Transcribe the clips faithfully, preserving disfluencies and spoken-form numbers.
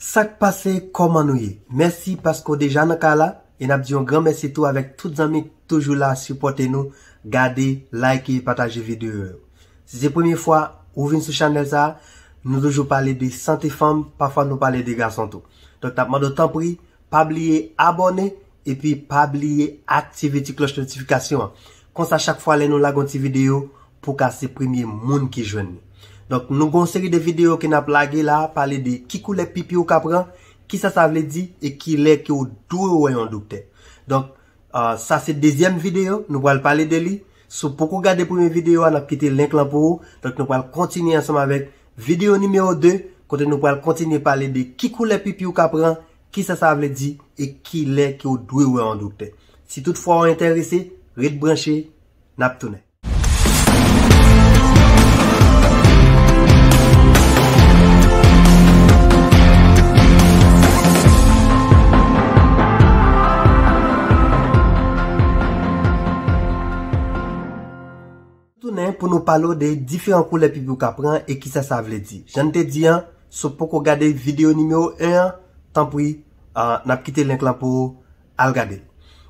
Sa k pase, kòman nou ye? Mèsi paske w deja nan kay la, e n ap di yon gran mèsi tou avèk tout zanmi k toujou la sipòte nou, gade, like, pataje videyo yo. Si se premye fwa ou vin sou chanèl sa a, nou toujou pale de sante fanm, pafwa nou pale de gason tou. Donk, n ap mande w tanpri, pa bliye abòne, epi pa bliye aktive ti klòch notifikasyon an. Konsa, chak fwa lè nou lage yon ti videyo, pou w ka se premye moun ki jwenn li. Donk, nou gen yon seri de videyo ke n ap lage la, pale de ki koulè pipi ou ka pran, kisa sa vle di, e kilè ke w dwe wè yon doktè. Donk, ah, sa se dezyèm videyo, nou pral pale de li. Si w poko gade premye videyo a, n ap kite link lan pou ou. Donk, nou pral kontinye ansanm avèk videyo nimewo de, kote nou pral kontinye pale de ki koulè pipi ou ka pran, kisa sa vle di, e kilè ke w dwe wè yon doktè. Si toutfwa w enterese, ret branche, n ap tounen. Tounen pou nou pale w de diferan koulè pipi w ka pran e kisa sa vle di. Jan n te di an, si w poko gade videyo nimewo en an, tanpri, ah, n ap kite link lan pou ou, al gade l.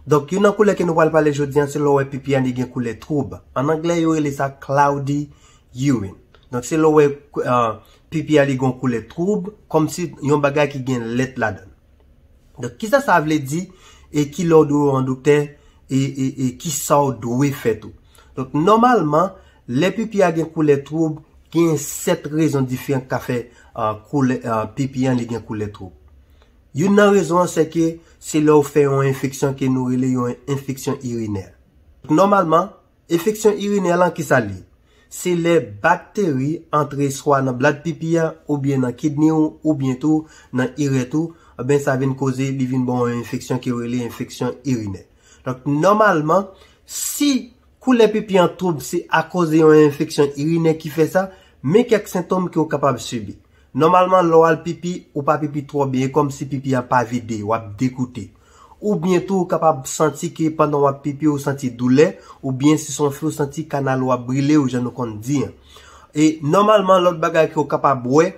Donk, youn nan koulè ke nou pral pale jodi an, se lè w wè pipi an li gen koulè twoub. An anglè, yo rele sa cloudy urine. Donk, se lè w wè, ah, pipi an li gen yon koulè twoub, kòmsi yon bagay ki gen lèt ladan l. Donk, kisa sa vle di, e kilè w dwe wè yon doktè, e, e, e kisa w dwe fè tou. Donk, nòmalman, lè pipi a gen koulè twoub, gen sèt rezon diferan k ka fè, ah, koulè, ah, pipi an li gen koulè twoub. Youn nan rezon an, se ke se lè w fè yon enfeksyon ke nou rele yon enfeksyon irinè. Nòmalman, enfeksyon irinè lan, kisa l ye? Se lè bakteri antre swa nan blad pipi a, oubyen nan kidney ou, oubyen tou nan irèt ou, ebyen sa vin koze li vin ba w yon enfeksyon ke yo rele enfeksyon irinè. Donk, nòmalman, si koulè pipi an twoub se akoz de yon enfeksyon irinè ki fè sa, men kèk sentòm ke w kapab sibi. Nòmalman, lè w al pipi, ou pa pipi twò byen, e kòmsi pipi an pa vide, w ap degoute. Oubyen tou, ou kapab santi ke pandan w ap pipi, ou santi doulè, oubyen si se yon fi, ou santi kanal ou ap brile, ou jan nou konn di an. E nòmalman, lòt bagay ke w kapab wè,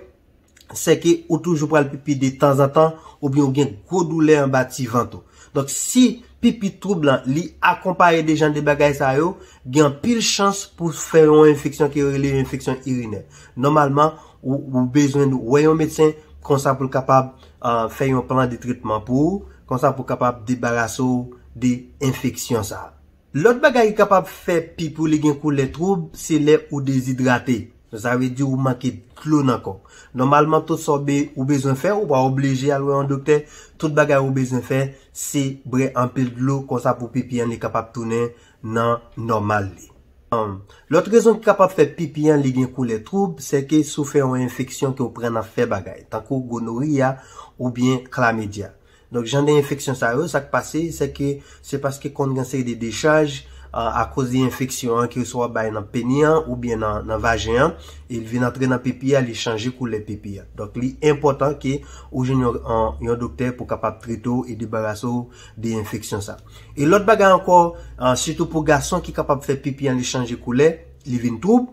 se ke ou toujou pral pipi detanzantan, oubyen ou gen gwo doulè anba ti vant ou. Donk, si pipi twoub lan, li akonpaye de jan de bagay sa yo, gen anpil chans pou fè yon enfeksyon ke yo rele enfeksyon irinè. Nòmalman, ou, ou bezwen wè yon medsen, konsa pou l kapab, ah, fè yon plan de tretman pou ou, konsa pou l kapab debarase w de enfeksyon sa a. Lòt bagay ki kapab fè pipi w li gen koulè twoub, se lè ou dezidrate. Sa vle di ou manke dlo nan kò w. Nòmalman, tout sa w be-, ou bezwen fè, ou pa oblije al wè yon doktè. Tout bagay ou bezwen fè, se bwè anpil dlo, konsa pou pipi an li kapab tounen nan nòmal li. Ahn, lòt rezon ki kapab fè pipi an li gen koulè twoub, se ke si w fè yon enfeksyon ke w pran nan fè bagay, tankou gonori a oubyen klamedya. Donk, jan de enfeksyon sa yo, sa k pase, se ke se paske konn gen seri de dechaj, a, akoz de enfeksyon an, ke swa w bay nan peni an oubyen nan, nan vajen an, e l vin antre nan pipi a, li chanje koulè pipi a. Donk, li enpòtan ke ou jwenn yon, yon, yon doktè pou kapab trete w e debarase w de enfeksyon sa. E lòt bagay ankò, a, sitou pou gason ki kapab fè pipi an li chanje koulè, li vin twoub,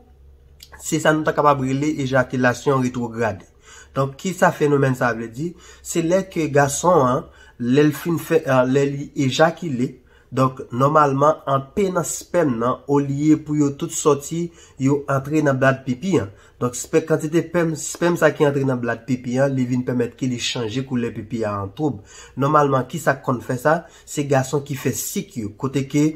se sa nou ta kapab rele ejakilasyon retwograde. Donk, kisa fenomèn sa vle di? Se lè ke gason an, lè l fin fè, a, lè li ejakile, donk, nòmalman, anpe nan spèm nan, olye pou yo tout sòti, yo antre nan blad pipi an. Donk, spè-, kantite pèm, spèm sa ki antre nan blad pipi an, li vin pèmèt ke li chanje koulè pipi a an twoub. Nòmalman, kisa k konn fè sa? Se gason ki fè sik yo, kote ke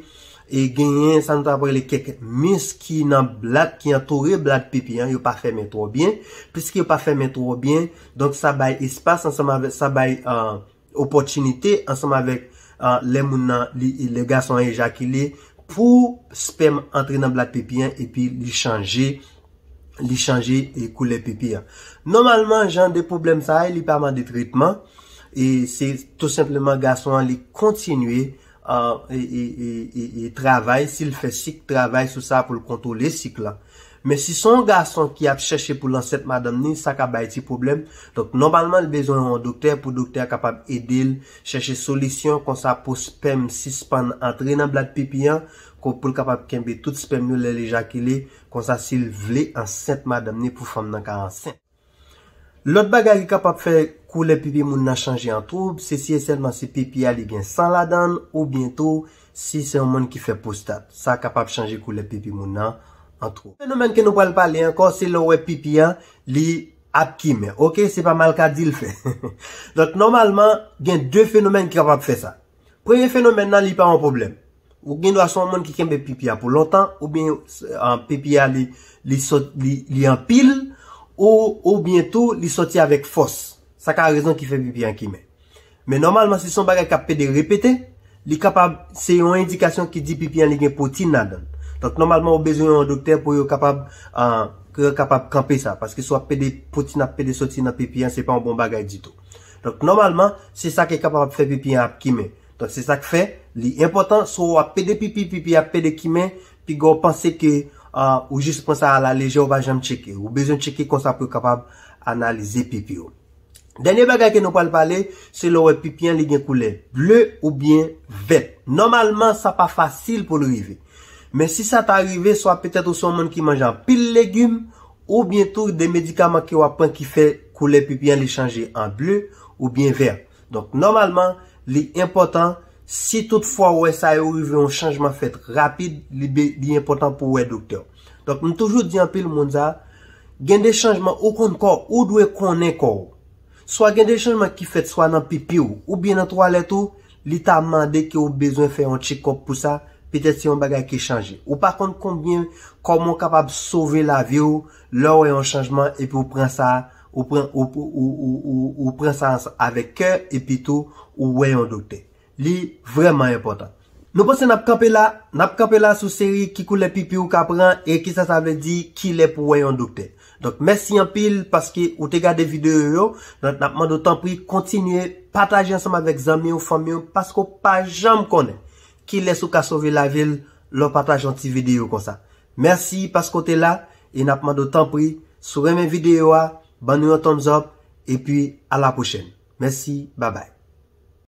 e genyen sa nou ta rele kèk mis ki nan blad, ki antoure blad pipi an, yo pa fèmen twò byen. Piske yo pa fèmen twò byen, donk sa bay espas ansanm avèk, sa bay, a, opòtinite ansanm avèk, a, lè moun nan, li, lè gason an ejakile, pou spèm antre nan blad pipi an epi li chanje, li chanje, e, koulè pipi an. Nòmalman, jan de pwoblèm sa a, li pa mande tretman, e se tou senpleman gason an, li kontinye, a, e, e, e, e, e travay, si l fè sik, travay sou sa pou l kontwole sik la. Men si se yon gason ki ap chèche pou l ansent madanm ni, sa ka bay ti pwoblèm. Donk, nòmalman, li bezwen yon doktè pou doktè a kapab ede l chèche solisyon, konsa pou spèm sispann antre nan blad pipi an, ko-, pou l kapab kenbe tout spèm yo lè l ejakile, konsa si l vle ansent madanm ni pou fanm nan ka ansent. Lòt bagay ki kapab fè koulè pipi moun nan chanje an twoub, se si e sèlman si pipi a li gen san ladan l, oubyen tou si se yon moun ki fè pwostat. Sa kapab chanje koulè pipi moun nan an twoub. Fenomèn ke nou pral pale ankò, se lè w wè pipi an, li ap kimen. Oke, se pa mal ka di l fè. Donk, nòmalman, gen de fenomèn ki kapab fè sa. Premye fenomèn nan, li pa yon pwoblèm. Ou gen dwa se yon moun ki kenbe pipi a pou lontan, oubyen, ah, pipi a li, li sot, li, li anpil, ou, oubyen tou, li soti avèk fòs. Sa ka rezon ki fè pipi an kimen. Men nòmalman, si se yon bagay k ap pede repete, li kapab, se yon endikasyon ki di pipi an li gen pwotin ladan l. Donk, nòmalman, ou bezwen yon doktè pou yo kapab, ah, pou yo kapab kanpe sa. Paske si w ap pede, pwotin ap pede soti nan pipi an, se pa yon bon bagay ditou. Donk, nòmalman, se sa ki kapab fè pipi an ap kimen. Donk, se sa k fè, li enpòtan, si w ap pede pipi, pipi ap pede kimen, piga w panse ke, ah, ou jis pran sa alalejè, ou pa janm tcheke. Ou bezwen tcheke konsa pou yo kapab analize pipi w. Dènye bagay ke nou pral pale, se lè w wè pipi an li gen koulè ble oubyen vèt. Nòmalman, sa pa fasil pou l rive. Men si sa ta rive, swa petèt ou se yon moun ki manje anpil legim, oubyen tou de medikaman ke w ap pran ki fè koulè pipi an li chanje an ble oubyen vè. Donk, nòmalman, li enpòtan, si toutfwa w wè sa yo rive yon chanjman fèt rapid, li be-, li enpòtan pou w wè doktè w. Donk, m toujou di anpil moun sa, gen de chanjman ou konn kò w, ou dwe konnen kò w. Swa gen de chanjman ki fèt swa nan pipi w, oubyen nan twalèt ou, li ta mande ke w bezwen fè yon tchekòp pou sa, petèt se yon bagay ki chanje. Ou pa konn konbyen, kòman w kapab sove lavi w, lè w wè yon chanjman, epi w pran sa, ou pran, ou, ou, ou, ou, ou, ou pran sa ans-, avèk kè, epi tou, ou wè yon doktè. Li vrèman enpòtan. Nou panse n ap kanpe la, n ap kanpe la sou seri ki koulè pipi w ka pran e kisa sa vle di, kilè pou w wè yon doktè. Donk, mèsi anpil paske ou te gade videyo yo. Donk, n ap mande w tanpri kontinye pataje ansanm avèk zanmi w, fanmi w, paske w pa janm konnen kilès ou ka sove lavi l lè w pataje yon ti videyo konsa. Mèsi paske w te la e n ap mande w tanpri, si w renmen videyo a, ban nou yon thumbs up, epi a la pwochèn. Mèsi, babay.